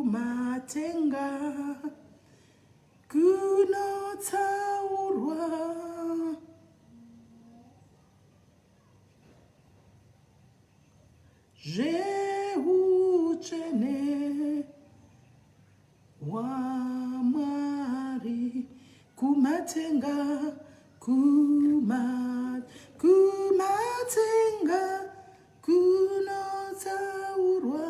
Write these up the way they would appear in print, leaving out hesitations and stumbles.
Kumatenga kunotsaurwa zvehutsvene hwaMwari kumatenga kuma kumatenga kunotsaurwa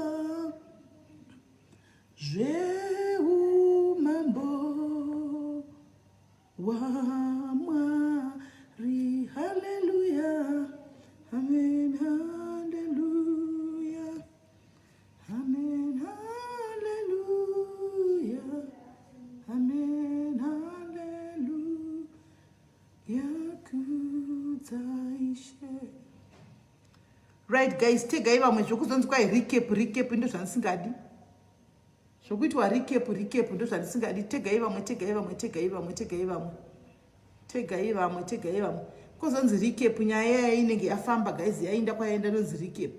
zveumambo waMwari. Haleluya, amen, haleluya, amen, haleluya, amen, haleluya, kudza Ishe. Right guys, tegai vamwe zvokuzonzi kwai recap recap ndozvandisingadi. Zvokuitwa recap recap ndozvandisingadi. Tegai vamwe tegai vamwe tegai vamwe tegai vamwe. Tegai vamwe tegai vamwe. Kozonzi recap nyaya yaya inenge yafamba guys yainda kwayaenda ndonzi recap.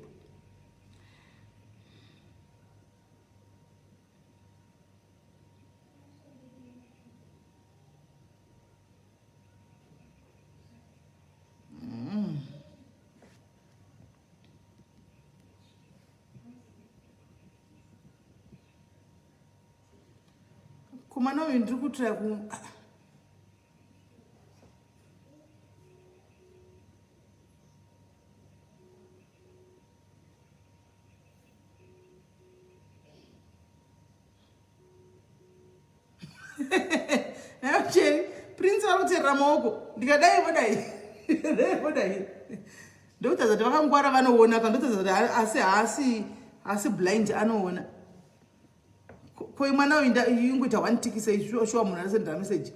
Kumana uyu ndiri kutraya ku Cheri, Prince vari kuterera maoko. Ndikadai vodai. Dai vodai. Ndokutadza kuti vakangwara vanoona ka ndotadza kuti asi haasi haasi blind anoona. Ko mwana uyu ingoita one tick sei sure sure munhu anosendera message.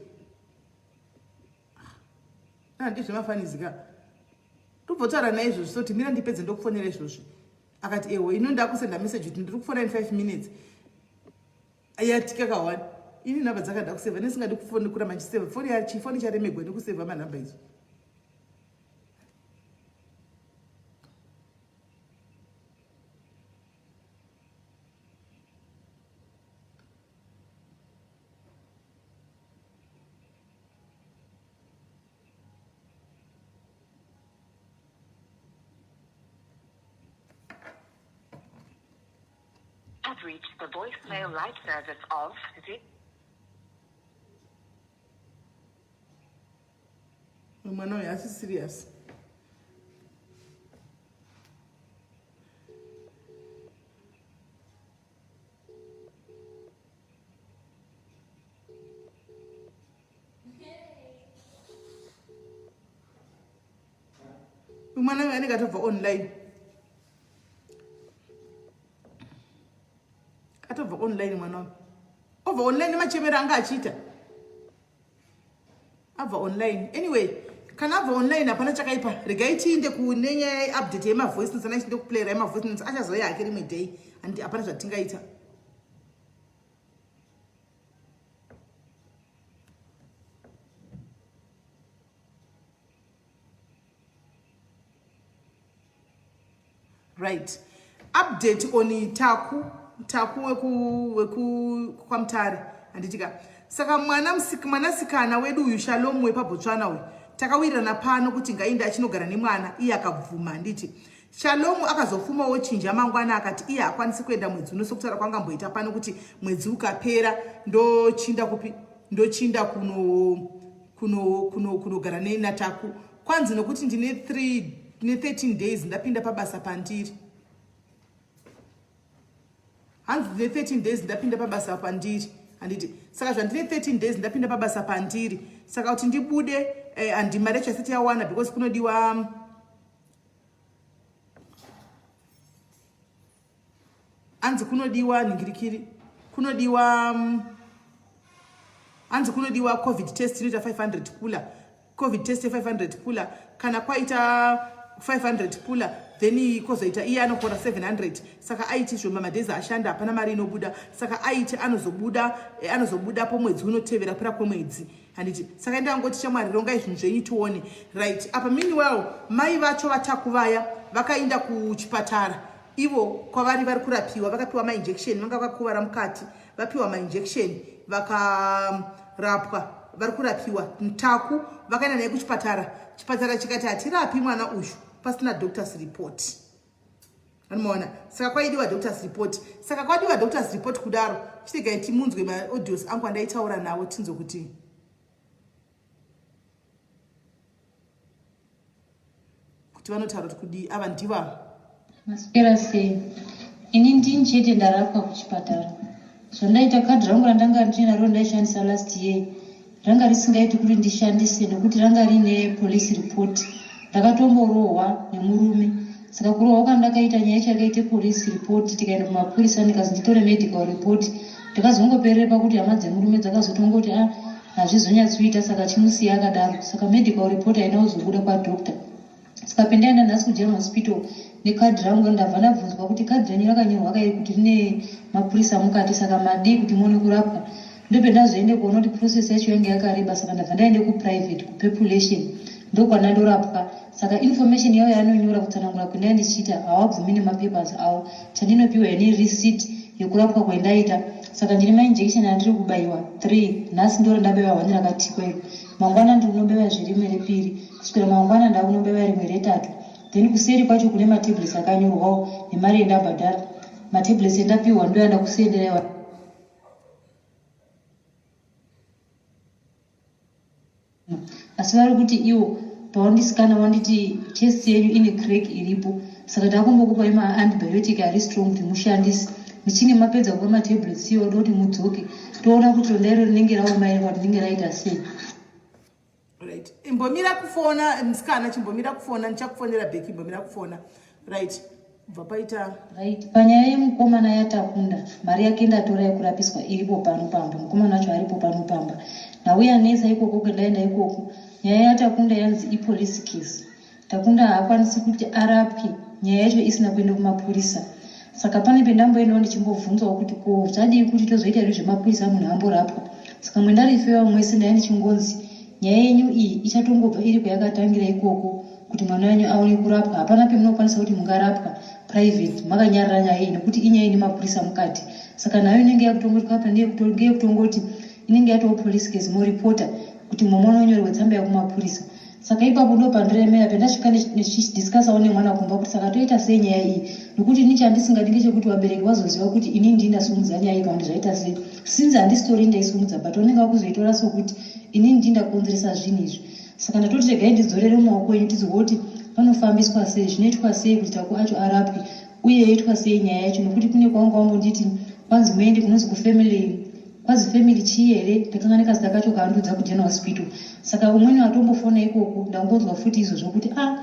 Ah, ndizvemafanisi ka. Tobvotaura naye izvozvi so timira ndipedze ndokufonera izvozvi. Akati ewo ino ndakusenda message kuti ndiri kufona in 5 minutes. Yatika ka one. Ini nhamba dzakada kuseva nesingadi kufoni kuramba ndichiseva foni yachifoni charemegwa nekuseva manhamba ichi. Have reached the voicemail live service of the Mwana uyu asi serious. Mwana uyu anenge atobva online. Atobva online mwana uyu. Obva online nemachemero anga achiita. Abva online. Anyway, kana abva online hapana chakaipa. Regai tiinde kune nyaya yeupdate yemavoice notes ana ichinde kuplayera yemavoice notes achazouya hake rimwe day. And hapana zvatingaita. Right. Update on Taku, Taku weku weku kwaMutare. Handiti ka. Saka mwana mwanasikana wedu uyu Shalom wepaBotswana uyu takawirirana pano kuti ngainde achinogara nemwana iye akabvuma handiti. Shalom akazofuma wochinja mangwana akati iye haakwanisi kuenda mwedzi uno sokutaura kwangamboita pano kuti mwedzi ukapera ndochinda kupi ndochinda kuno kuno kuno kunogara naTaku kwanzi nokuti ndine 3 ne 13 days ndapinda pabasa pandiri hanzi ndine 13 days ndapinda pabasa pandiri handiti saka zvandine 13 days ndapinda pabasa pandiri saka kuti ndibude eh, handi mari yacho asati yawana because kunodiwa anzi kunodiwa nhingirikiri kunodiwa anzi kunodiwa covid test inoita 500 pula covid test ye500 pula kana kwaita 500 pula then kozoita iye anokora 700 saka aiti zvoma madhezi ashanda hapana mari inobuda saka aiti anozobuda eh, anozobudapo mwedzi unotevera pera kwemwedzi handiti saka ndangoti shamwari rongai zvinhu zvenyu tione right apa meanwhile mai vacho vatakuvaya vakainda kuchipatara. Ivo kwavari vari kurapiwa, vakapiwa mainjection, vanga vakakuvara mukati, vapiwa mainjection vakarapwa, vari kurapiwa. Taku vakaenda naye kuchipatara, chipatara chikati hatirapi mwana uyu pasina doctor's report. Anomaona, saka kwaidiwa doctor's report. Saka kwadiwa doctor's report kudaro, chitegai timunzwe maaudios angu andaitaura navo, tinzwe kuti vanotaura kuti kudii. Ava ndiva. Maswera sei? Ini ndini chete ndarapwa kuchipatara. Zvandaita, kadhi rangu randanga ndinaro ndaishandisa last year ranga risingaiti kuti ndishandise nekuti ranga riine police report. Ndakatomborohwa nemurume, saka kurohwa kwandakaita, nyaya yacho yakaite police report, tikaenda kumapurisa, ndikazi nditore medical report. Ndakazongoperere pakuti hama dzemurume dzakazotongoti, a, hazvizonyatsoita, saka chimusiya akadaro. Saka medical report haina kuzobuda kwadoctor. Saka pendaenda nhasi kugeneral hospital nekadhi rangu, ndabva ndabvunzwa kuti kadhi renyu rakanyorwa kairi kuti rine mapurisa mukati, saka madii kuti muone kurapwa? Ndopendazoende kuona kuti process yacho yange yakareba, saka ndabva ndaende kuprivate, kupopulation, ndokwandandorapwa. Saka information yavo yaanonyora, kutsanangura kwendai ndichiita, havabvumi nemapapers avo. Chandinopiwa ine receipt yekurapwa kwendaita. Saka ndine mainjection andiri kubayiwa 3. Nhasi ndoro ndabaiwa 1 rakatikwa iro, mangwana ndiri kunobaiwa zverimwe repiri, kuswera mangwana ndakunobaiwa rimwe retatu. Then kuseri kwacho kune matablets akanyorwawo nemari yendabhadhara. Matablets endapiwa ndoyanda kusenderaiwa. Asi vari kuti iwo pawandisikana wanditi chest yenyu ine crack iripo, saka takumbokupai maantibiotic ari strong kuti mushandise. Muchinge mapedza kupa matablets iwo, oda kuti mudzoke toona kuti ronda iro rinenge raoma ere, kuti rinenge raita sei. Right, imbomira kufona musikana, chimbomira kufona, ndichakufonera back. Imbomira kufona. Right, bva paita. Right, panyaya yemukomana yaTakunda, mari yake ndatora yekurapiswa, iripo pano pamba. Mukomana wacho aripo pano pamba, nauya nesa ikoko kwendaenda ikoko. Nyaya yaTakunda yanzi ipolice case. Takunda haakwanisi kuti arapwe nyaya yacho isina kuenda kumapurisa. Saka pane pendamboendawo ndichimbobvunzawo kuti ko zvadii kuti tozoita hedu zvemapurisa munhu amborapwa. Saka mwendarifewa mwese, ndaya ndichingonzi nyaya yenyu iyi ichatongobva iri kwayakatangira ikoko kuti mwana wenyu aone kurapwa. Hapana pemunokwanisa kuti mungarapwa private makanyarara nyaya iyi, nekuti inyaya ine mapurisa mukati. Saka nayo inenge yakutongoti kwapa ngeyekutongoti inenge yatoo police case, moripota kuti mumwe unonyorerwe tsamba yekumapurisa. Saka ipapo ndo pandiremera pendasvika ndichidiscusawo nemwana kumba kuti saka toita sei nyaya iyi, nekuti ini chandisingadi ngechekuti vabereki vazoziva kuti ini ndii ndasumudza nyaya iyi kana kuti zvaita sei, since handisitori ndaisumudza, but vanenge vakuzoitora sokuti inini ndii ndakonzeresa zvinhu izvi. Saka ndatoti regai ndidzorere mumaoko enyu, tizwe kuti panofambiswa sei, zvinoitwa sei kuti Taku acho arapwe, uye yoitwa sei nyaya yacho, nekuti kune kwawanga wambonditi kwanzi muende kunonzi kufamily, kwanzi family chii here, ndakanganika zita kacho kaandudza kugeneral hospital. Saka umweni watombofona ikoko, ndangonzwa futi izvozvo kuti a ah,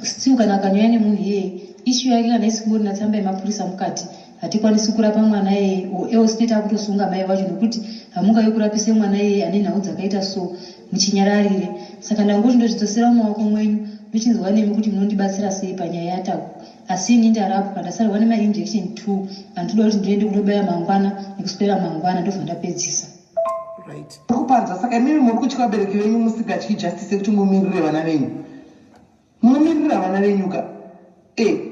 still kana akanyaya nemunhu iyeye, issue yake kana isingorina tsamba yemapurisa mukati, hatikwanisi kurapa mwana iyeye, or else tete akutosunga mai vacho, nekuti hamungavi kurapise mwana iyeye ane nhau dzakaita so muchinyararire. Saka ndangoti ndozvidzosera mumaoko mwenyu, ndochinzwa nemi kuti munondibatsira sei panyaya yaTaku. Asi ini ndarapwa, ndasarwa nemainjection 2 andinoda kuti ndiende kundobaya mangwana nekuswera mangwana, ndobva ndapedzisa. Right. Muri kupanzwa. Saka imimi muri kutya vabereki venyu, musingatyi justice yekuti mumirire vana venyu. Munomirira vana venyu ka.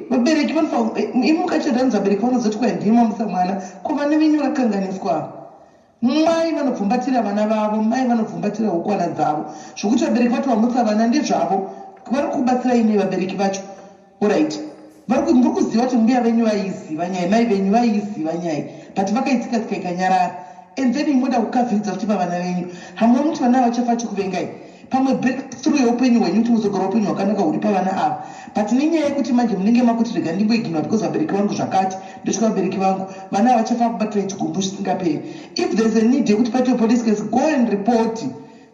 Vabereki vanofa imi mukachadanza, vabereki vanozoti kwai ndimi mamusa mwana. Ko vana venyu vakanganiswa? Mai vanobvumbatira vana vavo, mai vanobvumbatira hukwana dzavo, zvokuti vabereki vati vamutsa vana ndezvavo. Vari kubatsirai nei vabereki vacho? Alright, muri kuziva kuti mbuya venyu vaiziva nyaya, mai venyu vaiziva nyaya, but vakaitsika tsika ikanyarara, and then imoda kukavhiridza futi pavana venyu. Hamuoni kuti vana vachafa chikuvengai? Pamwe breakthrough yeupenyu hwenyu kuti muzogara upenyu hwakanaka huri pavana ava, but nenyaya yekuti manje munenge makuti rega ndimboignora because vabereki vangu zvakati, ndotya vabereki vangu, vana ava vachafa kubatirai chigumbu zvisingaperi. If there is a need yekuti paitwe police case, go and report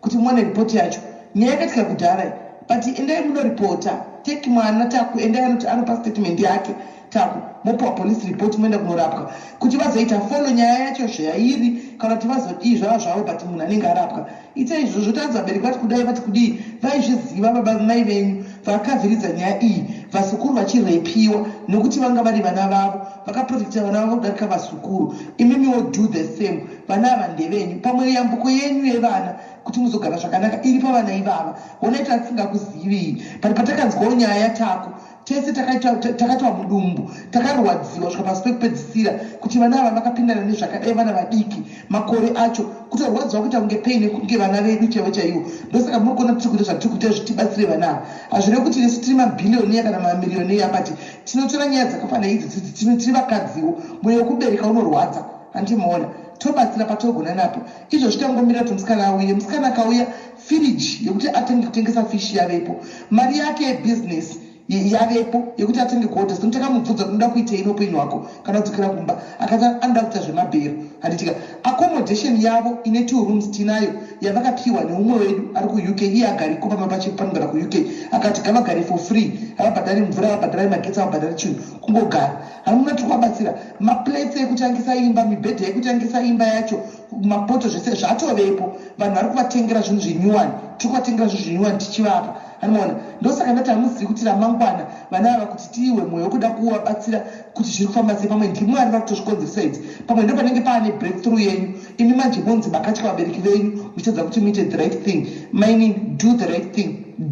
kuti muwane ripoti yacho. Nyaya yakaitika kudhara, but endai munoripota. Take mwana Taku, endai anoti anopa statement yake Taku, mopiwa police report, moenda kunorapwa kuti vazoita follow nyaya yacho zvairi kana kuti vazodii zvava zvavo, but munhu anenge arapwa. Ita izvozvo. Tanzi vabereki vati kudai, vati kudii, vaizviziva baba mai venyu vakavhiridza nyaya iyi, vazukuru vachirepiwa nekuti vanga vari vana vavo, vakaprotecta vana vavo kudarika vazukuru. Imimiwo do the same. Vana ava ndevenyu, pamwe yambuko yenyu yevana. kuti muzogara zvakanaka iri pavana ivava. Honai tatisingakuzivii but patakanzwawo nyaya yaTaku tese takaitwa mudumbu takarwadziwa kusvika pasi pekupedzisira kuti vana ava vakapindana nezvakadai vana vadiki makore acho kutorwadziwa kuita kunge pain yekunge vana vedu chaivo chaivo. Ndosaka muri kuona tiri kuita zvatiri kuita izvi tibatsire vana ava. Hazvirevi kuti isu tiri mabillionaire kana mamillionaire but tinotora nyaya dzakafanana idzi tiri vakadziwo. Mwoyo wekubereka unorwadza hanti maona. Tobatsira patogona napo. Izvozvi tangomirira kuti musikana auye. Musikana akauya firiji yekuti atange kutengesa fish yavepo. Mari yake yebusiness yavepo yekuti atenge kuodha song takamubvunza kuti unoda kuitei neupenyu hwako kana udzokera kumba akati anoda kuita zvemabhero handitika accommodation yavo ine two rooms tinayo yavakapiwa neumwe wedu ari kuUK iye agariko pamba pachefu panogara kuUK akati ngavagare for free havabhadhari mvura havabhadhari magetsi havabhadhari chinhu kungogara hamuna tiri kuvabatsira maplates ekutangisa imba mibhedha yekutangisa imba yacho mapoto zvese zvatovepo vanhu vari kuvatengera zvinhu zvinyuwani tiri kuvatengera zvinhu zvinyuwani tichivapa Anoona. Ndosaka ndati hamuzivi kuti ramangwana vana ava kuti tiiwe mwoyo wekuda kuvabatsira kuti zviri kufamba sei pamwe ndiMwari vari kutozvikonzeresa idzi. Pamwe ndopanenge paane breakthrough yenyu imi manje monzi makatya vabereki venyu muchitadza kuti muite the right thing. Mainini do the right thing.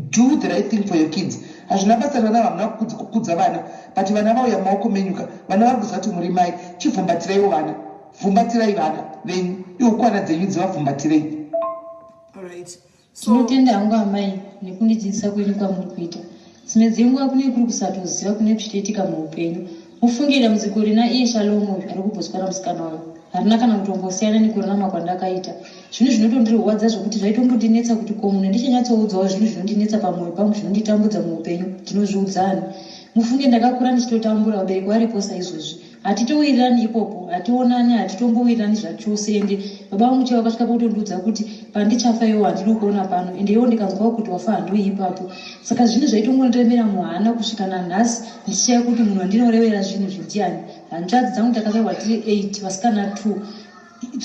Do the right thing for your kids. Hazvina basa vana ava hamuna kukudza vana but vana vauya mumaoko menyuka vana vari kuziva kuti muri mai. Chivhumbatiraiwo vana. Vhumbatiraiwo vana venyu. Ihukwana dzenyu dzivavhumbatirei. All right. Tinotenda hangu amai nekundidzidzisa kwenyu kwamuri kuita. Dzimwe dzenguva kune kuri kusatoziva kune kuchitoitika muupenyu. Mufunge dambudziko rina iye Shalom uyu ari kuBotswana musikana uyu harina kana kutombosiyana nekurarama kwandakaita. Zvinhu zvinotondirwadza zvekuti zvaitombondinetsa kuti ko munhu ndichanyatsoudzawo zvinhu zvinondinetsa pamoyo pangu zvinonditambudza muupenyu ndinozviudza ani. Mufunge ndakakura ndichitotambura vabereki varipo saizvozvi. Hatitowirirani ipopo, hationani, hatitombowirirani zvachose ende baba vangu chaivo vakasvika pakutondiudza kuti pandichafa iwewe handidi kukuona pano ende iwewe ndikanzwawo kuti wafa handiuyi ipapo. Saka zvinhu zvaitongondiremera muhana kusvika nanhasi ndichishaya kuti munhu wandinorevera zvinhu izvi ndiani. Hanzvadzi dzangu takazvarwa tiri 8 vasikana 2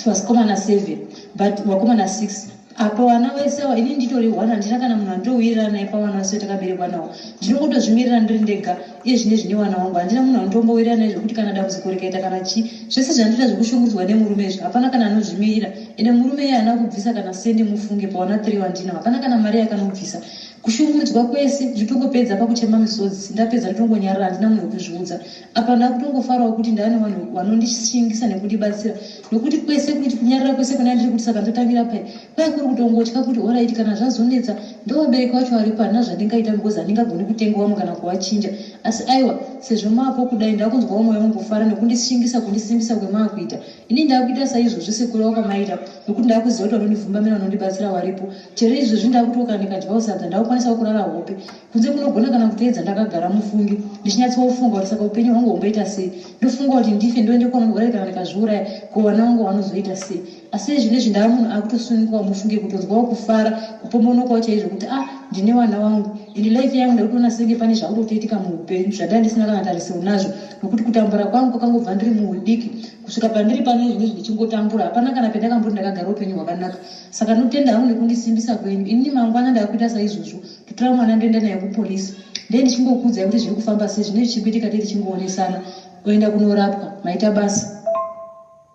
vakomana 7 but vakomana 6 apa vana vese ava ini nditori one handina kana munhu andinowirirana naye pavana vese takaberekwa nawo ndinongotozvimirira ndiri ndega iye zvine zvine vana vangu handina munhu anotombowirirana naye zvekuti kana dambudziko rikaita kana chii zvese zvandiita zvekushungurudzwa nemurume izvi hapana kana anozvimirira ende murume iye haana kubvisa kana sendi mufunge pawana 3 wandinawo hapana kana mari yakanobvisa kushungurudzwa kwese zvitongopedza pakuchema misodzi ndapedza ndotongonyarara handina munhu wekuzviudza Apa ndakutongofarawo kuti ndane vanhu vanondishingisa nekundibatsira nokuti kwese kuti kunyarara kwese kuna ndiri kuti saka ndotangira pai kwai kuri kutongotya kuti horaiti kana zvazonetsa ndovabereki vacho varipo handina zvandingaita because handingagoni kutenga vamwe kana kuvachinja asi aiwa sezvo maapo kudai ndakunzwawo mwoyo wangu kufara nekundishingisa kundisimbisa kwemaakuita ini ndakuita saizvozvi sekureva kwamaita nokuti ndakuziva kuti vanondivhumbamira vanondibatsira varipo chero izvozvi ndakuti kana ndikadyawo sadza ndakukwanisawo kurara hope Kunze kunogona kana kutoedza ndakagara mufunge ndichinyatsofunga kuti saka upenyu hwangu homboita sei ndofunga kuti ndife ndoende kwanorwara kana ndikazviuraya ko vana vangu vanozoita sei asi zvinezvi ndava munhu akutosununguka mufunge kutonzwawo kufara kupombonokawo chaizvo kuti ah ndine vana vangu ende life yangu ndakutoona senge pane zvakutotoitika muupenyu zvandanga ndisina kana tarisiro nazvo nokuti kutambura kwangu kwakangobva ndiri muudiki kusvika pandiri pano zvinezvi ndichingotambura hapana kana pendakamboti ndakagara upenyu hwakanaka saka ndinotenda hangu nekundisimbisa kwenyu inini mangwana ndakuita saizvozvo Ndotora mwana ndoenda naye kupolice ndee ndichingokuudzai kuti zviri kufamba sei zvine zvichikuitika tee tichingoonesana oenda kunorapwa maita basa.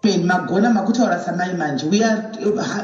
Amen magona makutaura samai manje we are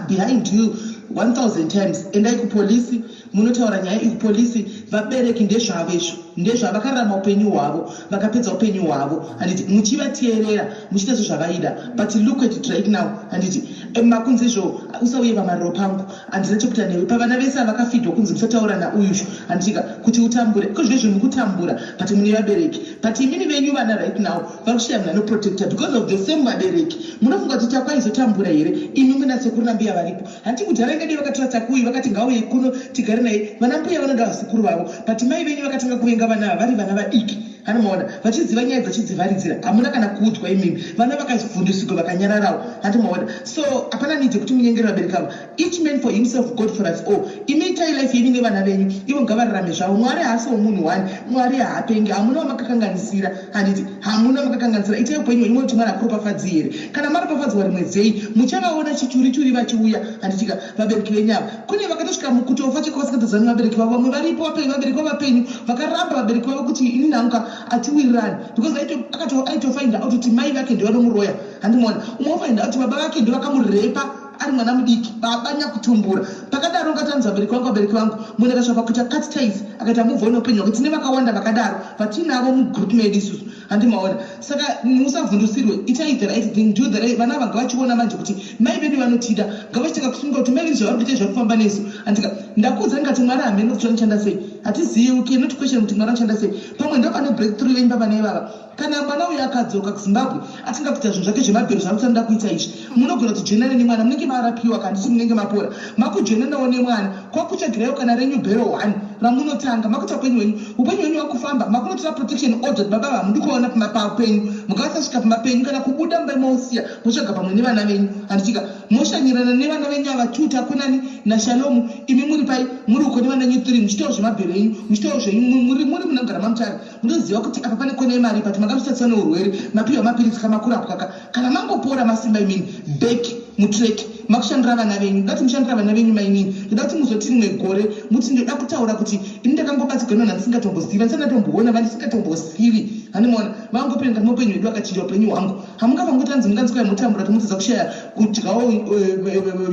behind you 1000 times endai kupolice munotaura nyaya iyi kupolice vabereki ndezvavo izvo ndezvavo vakararama upenyu hwavo vakapedza upenyu hwavo handiti muchivateerera muchiita sezvavaida but look at it right now handiti eh, makunzi izvo usauye pamariro pangu Handina chekuita newe pavana vese ava vakafidwa kunzi musataura nauyushu handitika kuti utambure iko zvino zviri mukutambura but mune vabereki but imimi venyu vana right now vari kushaya munhu anoprotecta because of the same vabereki munofunga kuti taku aizotambura here imi muna sekuru nambuya varipo hanti kudhara ingadei vakatora taku uyu vakati ngauye kuno tigare naye vana mbuya vanoda vasekuru vavo but mai venyu vakatanga kuvenga vana ava vari vana vadiki Kana maona vachiziva nyaya dzachidzi-vharidzira hamuna kana kuudzwa imimi. Vana vakavhundusigwa vakanyararawo. Hanti maona. So hapana need yekuti munyengere vabereki ava. Each man for himself God for us all. Imi itai life yenyu nevana venyu. Ivo ngavararame zvavo. Mwari haasi womunhu one. Mwari haapengi. Hamuna wamakakanganisira. Handiti hamuna wamakakanganisira. Itai upenyu hwenyu moona kuti Mwari hakuropafadzii here. Kana maropafadzwa rimwe zai muchavaona chichuri churi vachiuya. Handitika vabereki venyu ava. Kune vakatosvika mukutofa chaiko vasingatozani vabereki vavo. Vamwe varipo vapenyu vabereki vavo vapenyu vakaramba vabereki vavo kuti inini hangu ka atiwirirani because aito aitofind out kuti mai vake ndovanomuroya handimuona. Umwe ofind out baba vake ndovakamurepa. ari mwana mudiki, baba nyakutumbura. Pakadaro ungatanzi vabereki vangu, vabereki vangu. Munhu akasvika pakuita cut ties, akaita move on neupenyu hwake. Tine vakawanda vakadaro vatinavo mugroup medu isusu, handimaona. Saka musavhundusirwe, itai the right thing, do the right. Vana ava ngavachiona manje kuti mai vedu vanotida, ngavachitanga kusunga kuti mai vedu zvavari kuita zvari kufamba nesu. Handika ndakuudza ndikati Mwari hameno kuti vanoshanda sei, hatizivi. We cannot question kuti Mwari anoshanda sei. Pamwe ndo pane breakthrough yenyu pavana ivava. Kana mwana uyu akadzoka kuZimbabwe atanga kuita zvinhu zvake zvemabhero zvaari kuti anoda kuita izvi, munogona kutojoinana nemwana, munenge marapiwa ka, handiti munenge mapora, makujoinanawo nemwana, kwakutsvagiraiwo kana renyu bhero one ramunotanga, makuita upenyu hwenyu, upenyu hwenyu hwakufamba, makunotora protection order kuti baba ava hamudi kuvaona pamba penyu, mukavasasvika pamba penyu kana kubuda mumba mosiya, motsvaga pamwe nevana venyu, handitika, moshanyirana nevana venyu ava two, Takunani naShalomu, imi muri pai, muri uko nevana venyu three, muchitawo zvemabhero enyu, muchitawo zvenyu, muri muri munogara maMutare. Munoziva kuti apa pane kona yemari but manga muchitariswa neurwere, mapiwa mapiritsi ka, makurapwa ka. Kana mangopora masimba imimi, back mutrack, makushandira vana venyu. Ndoda kuti mushandira vana venyu mainini. Ndoda kuti muzoti rimwe gore muti ndoda kutaura kuti ini ndakangobatsirwa nevanhu vandisingatombozivi, vandisati ndatomboona, vandisingatombosivi. Handimaona vangopinda mukati meupenyu hwedu vakachinja upenyu hwangu. Hamungafa mukuti munganzi kwai motambura kuti motadza kushaya kudyawo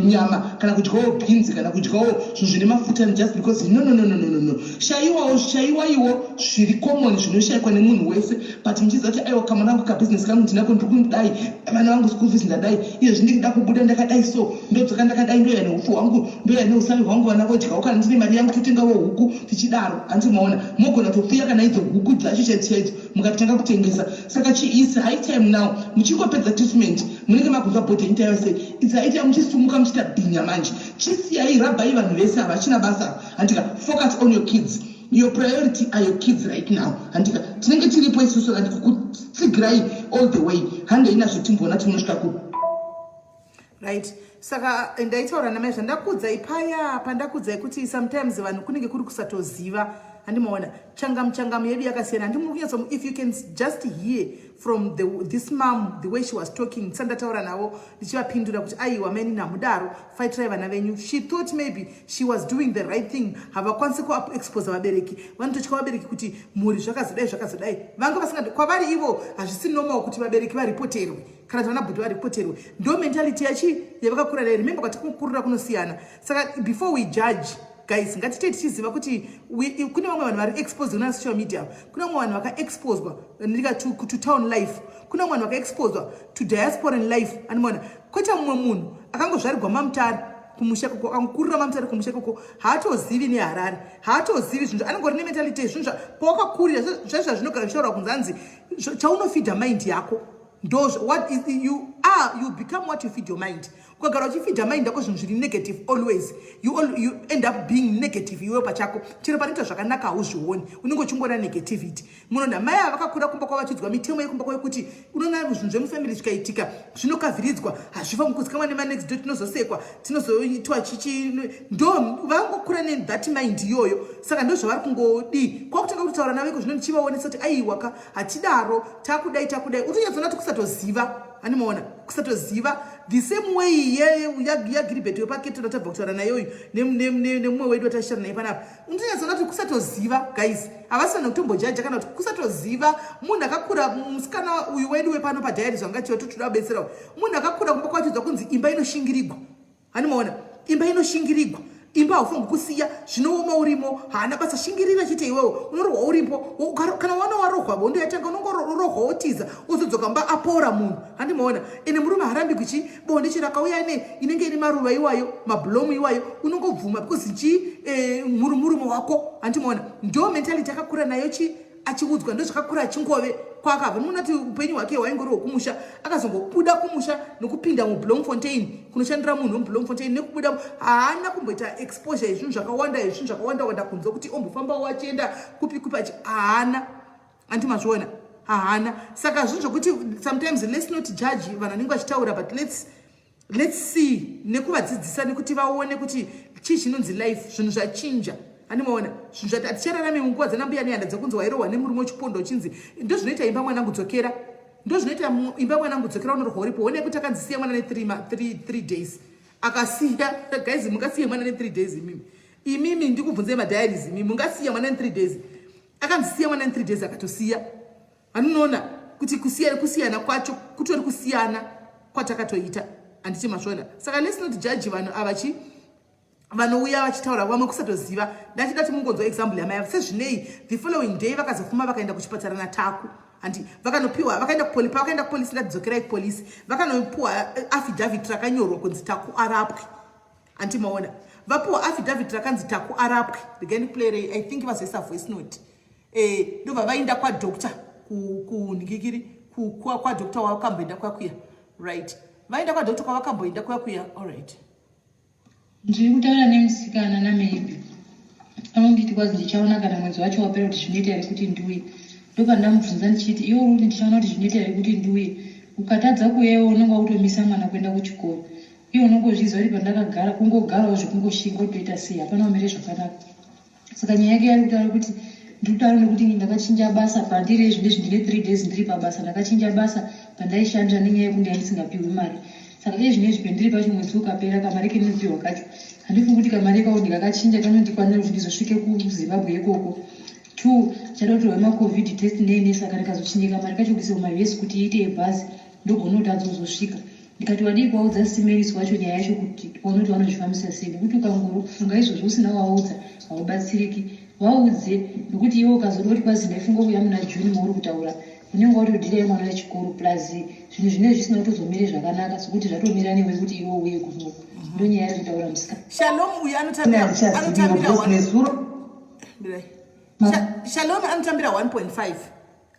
nyama kana kudyawo bhinzi kana kudyawo zvinhu zvine mafuta just because. No, no, no, no, no, no, no. Shayiwawo, shayiwaiwo zviri common zvinoshayikwa nemunhu wese, but muchiziva kuti aiwa, kamwana vangu, kabusiness kangu ndinako, ndiri kudai, vana vangu school fees ndadai, iyezvi ndikuda kubuda ndakadai, so ndodzoka ndakadai, ndoya neupfu hwangu, ndoya neusavi hwangu, vana vodyawo. Kana ndine mari yangu totengawo huku tichidaro, hanti maona mogona kutopfuya kana idzo huku dzacho chaidzo chaidzo mukatanga kutengesa. Saka chi is high time now. Muchingopedza treatment munenge makunzwa body yenyu taiva sei. It's high time muchisumuka muchiita bhinya manje. Chisiyai, rabhai vanhu vese havachina basa, handika. Focus on your kids. Your priority are your kids right now, handika. Tinenge tiripo isusu and kukutsigirai all the way. Handei nazvo timboona timunosvika kupi. Right, saka ndaitaura namai zvandakuudzai paya pandakuudzai kuti sometimes vanhu kunenge kuri kusatoziva, handimaona. Changamu changamu yedu yakasiyana, handimuri kunyatso. If you can just hear from this mom, the way she was talking, ndisandataura navo ndichivapindura kuti aiwa maini, namudaro, fighterai vana venyu. She thought maybe she was doing the right thing. Havakwanisi kuexposa vabereki, vanototya vabereki kuti mhuri zvakazodai zvakazodai. Vanga vasinga kwavari ivo hazvisi normal kuti vabereki varipoterwe kana kuti vana bhuti varipoterwe. Ndo mentality yachi yavakakura nayo. Remember, kwatikukurira kunosiyana. Saka before we judge, guys, ngatitei tichiziva kuti kune vamwe vanhu vari exposed kuna social media, kune vamwe vanhu vakaexposwa ndika to town life, kune vamwe vanhu vakaexposwa to diasporan life, andimaona. Kwete mumwe munhu akangozvarigwa maMutare kumusha koko, akangokurira maMutare kumusha koko, haatozivi neHarare, haatozivi zvinhu, anongori nementality yezvinhu pawakakurira. Zvezva zvinogara zvichitaurwa kunzi hanzi chaunofeeda mind yako ndo what is you are. You become what you feed your mind. Ukagara uchifeeda mind yako zvinhu zviri negative always, you end up being negative iwewe pachako. Chero panoita zvakanaka hauzvioni, unenge uchingoona negativity. Munoona mai ava vakakura kumba kwavo vachiudzwa mitemo yekumba kwavo yekuti unoona zvinhu zvemufamily zvikaitika zvinokavhiridzwa, hazvifaniri kuzikanwa nemanext door, tinozosekwa, tinozoitwa chichi. Ndo vangokura nethat mind iyoyo. Saka ndo zvavari kungodii kwakutanga kutaura navo iko zvino ndichivaonesa kuti aiwaka, hatidaro, takudai, takudai. Utonyatsoona kuti kusatoziva, handimaona, kusatoziva. The same way yaGilbert wepaketo ratabva kutaura nayoyu nemumwe wedu watashara naye panapa, unotonyatsoona kuti kusatoziva. Guys, havasi vanhu kutombojaja kana kuti kusatoziva. Munhu akakura, musikana uyu wedu wepano padiary zvangatiwa totoda kubetserawo, munhu akakura kumba kwachiudzwa kunzi imba inoshingirigwa, handimaona, imba inoshingirigwa, imba haufangi kusiya, zvinooma urimo, haana basa, shingirira chete iwewo, unorohwa uripo. Kana wana warohwa bondo yatanga, unongorohwa wotiza, wozodzoka mba apora munhu, handimaona. Ende murume harambi kuchi bonde chero akauya ne inenge ine maruva iwayo, mablomu iwayo, unongobvuma because chi murume wako, handimaona. Ndo mentality akakura nayo chi achiudzwa, ndo zvakakura achingove kwakabva. Nomuona kuti upenyu hwake hwaingori hwekumusha. Akazongobuda kumusha nokupinda muBloemfontein kunoshandira munhu wemuBloemfontein nekubuda, haana kumboita exposure yezvinhu zvakawanda, yezvinhu zvakawanda wanda kunze kuti ombofambawo achienda kupi kupi achi, haana, andimazviona, haana. Saka zvinhu zvokuti sometimes let's not judge vanhu vanenge vachitaura, but let's see nekuvadzidzisa nekuti vaone kuti chii chinonzi life. Zvinhu zvachinja, handimaona. Zvinhu zvati hatichararami munguva dzanambuya nehanda dzekunzi wairohwa nemurume wechipondo uchinzi ndo zvinoita imba mwanangu dzokera, ndo zvinoita imba mwanangu dzokera, unorohwa uripo. Onei kuti akanzi siya mwana ne3 days, akasiya. Guys, mungasiye mwana ne3 days imimi? Imimi, ndikubvunzei, madiaries, imimi mungasiya mwana ne3 days? Akanzi siya mwana ne3 days, akatosiya. Anonoona kuti kusiyana kwacho kutori kusiyana kwatakatoita. Handiti mazviona? Saka let's not judge vanhu ava chi vanouya vachitaura, vamwe kusatoziva. Ndachida kuti mungonzwa example yamai. Sezvinei, the following day vakazofuma vakaenda kuchipatara naTaku, handi? Vakanopiwa, vakaenda kupolisi. Pavakaenda kupolisi, ndadzokerai kupolisi, vakanopiwa affidavit rakanyorwa kunzi Taku arapwe. Handi maona? Vapiwa affidavit rakanzi Taku arapwe. Regai ndikuplayerei. I think vazoisa voice note. Ndobva vaenda kwadoctor, kunhingikiri, kwadoctor wavakamboenda kwakuya, right? Vaenda kwadoctor kwavakamboenda kwakuya, allright. Ndiri kutaura nemusikana namaybe anonditi kwazi ndichaona kana mwedzi wacho wapera kuti zvinoita here kuti ndiuye. Ndopandamubvunza ndichiti, iwe uri kuti ndichaona kuti zvinoita here kuti ndiuye, ukatadza kuuya, iwe unonge wakutomisa mwana kuenda kuchikoro. Iwe unongozviziva kuti pandakagara kungogarawo zvekungoshinga kutoita sei, hapana umire zvakanaka. Saka nyaya yake yari kutaura kuti ndiri kutaura nekuti ndakachinja basa pandiri izvi ndine 3 days ndiri pabasa. Ndakachinja basa pandaishandira nenyaya yekuti yandisingapiwi mari. Saka iye zvinezvi pendiri pacho, mwedzi ukapera, kamari kendinopiwa kacho handifungi kuti kamari ikako ndikakachinja kanondikwanira kuti ndizosvike kuZimbabwe ikoko. Two, chada kutorwa maCovid test nene. Saka ndikazochinja kamari kacho kuise kumaUS kuti iite yebhazi, ndogona kuti adzozosvika. Ndikati wadii kuvaudza Simeris wacho nyaya yacho kuti uone kuti vanozvifambisa sei, nekuti ukangofunga izvozvo usina waudza haubatsiriki. Vaudze, nekuti iwe ukazoda kuti kwazi ndaifunga kuuya muna June mauri kutaura, unenge watodhira mwana wechikoro, plus zvinhu zvinenge zvisina kutozomire zvakanaka, sokuti zvatomira newe kuti iwe uye kuno. Ndo nyaya iri kutaura musikana. Shalom uyu anotambira Handichaziviwo because nezuro Mirai. Shalom anotambira 1.5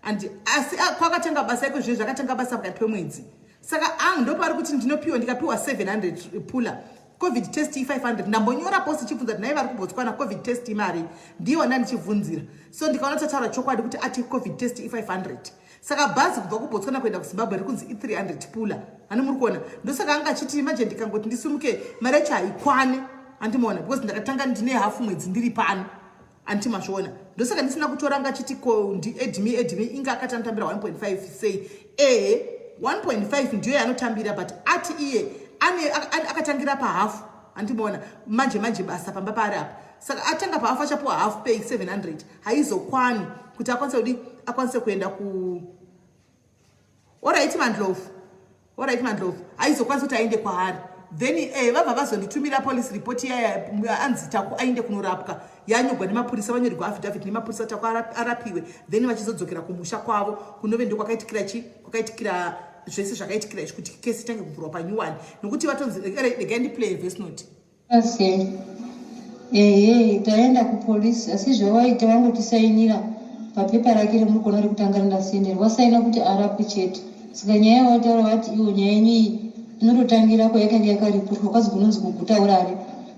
and asi kwakatanga basa iko zvinhu zvakatanga basa pakati pemwedzi. Saka ang ndopari kuti ndinopiwa, ndikapiwa 700 pula, COVID test i500. Ndambonyora post ichibvunza kuti nai vari kuBotswana, COVID test imari? Ndiyo ndanichibvunzira. So ndikaona tataura chokwadi kuti ati COVID test i500. Saka bhazi kubva kuBotswana kuenda kuZimbabwe riri kunzi i300 pula. Hani muri kuona? Ndosaka anga achiti manje ndikangoti ndisimuke, mari yacho haikwani. Handimaona? Because ndakatanga ndine hafu mwedzi ndiri pano. Anditi mazviona? Ndosaka ndisina kutora. Ngachiti ko ndiedmi edmi inga akati anotambira 1.5 sei? Ehe, 1.5 ndiyo yaanotambira, but ati iye akatangira pahafu. Handimaona? Manje manje basa pamba paari apa. Saka atanga pahafu, achapiwa half pay 700, haizokwani kuti akwanise kudi akwanise kuenda ku alright Mandlovu, alright Mandlovu, haizokwanisi kuti aende kwaari. Then vabva vazonditumira police report yaya anzi Taku aende kunorapwa, yanyorwa nemapurisa, vanyorerwa affidavit nemapurisa, Taku arapiwe, then vachizodzokera kumusha kwavo kunove ndokwakaitikira chi kwakaitikira zvese zvakaitikira izvi, kuti kesi itange kuvhurwa panyuwani, nokuti vatonzi regai ndiplay voice note. Ase ehe, taenda kupolisi, asi zvawaita wangotisainira papepa rake remuri kuona rekutanga randasendera, wasaina kuti arapwe chete. Saka nyaya yawataura vati iwo nyaya yenyu iyi inototangira kwayakanga yakaripotwa, kwazi kunonzi kuGuta Urare,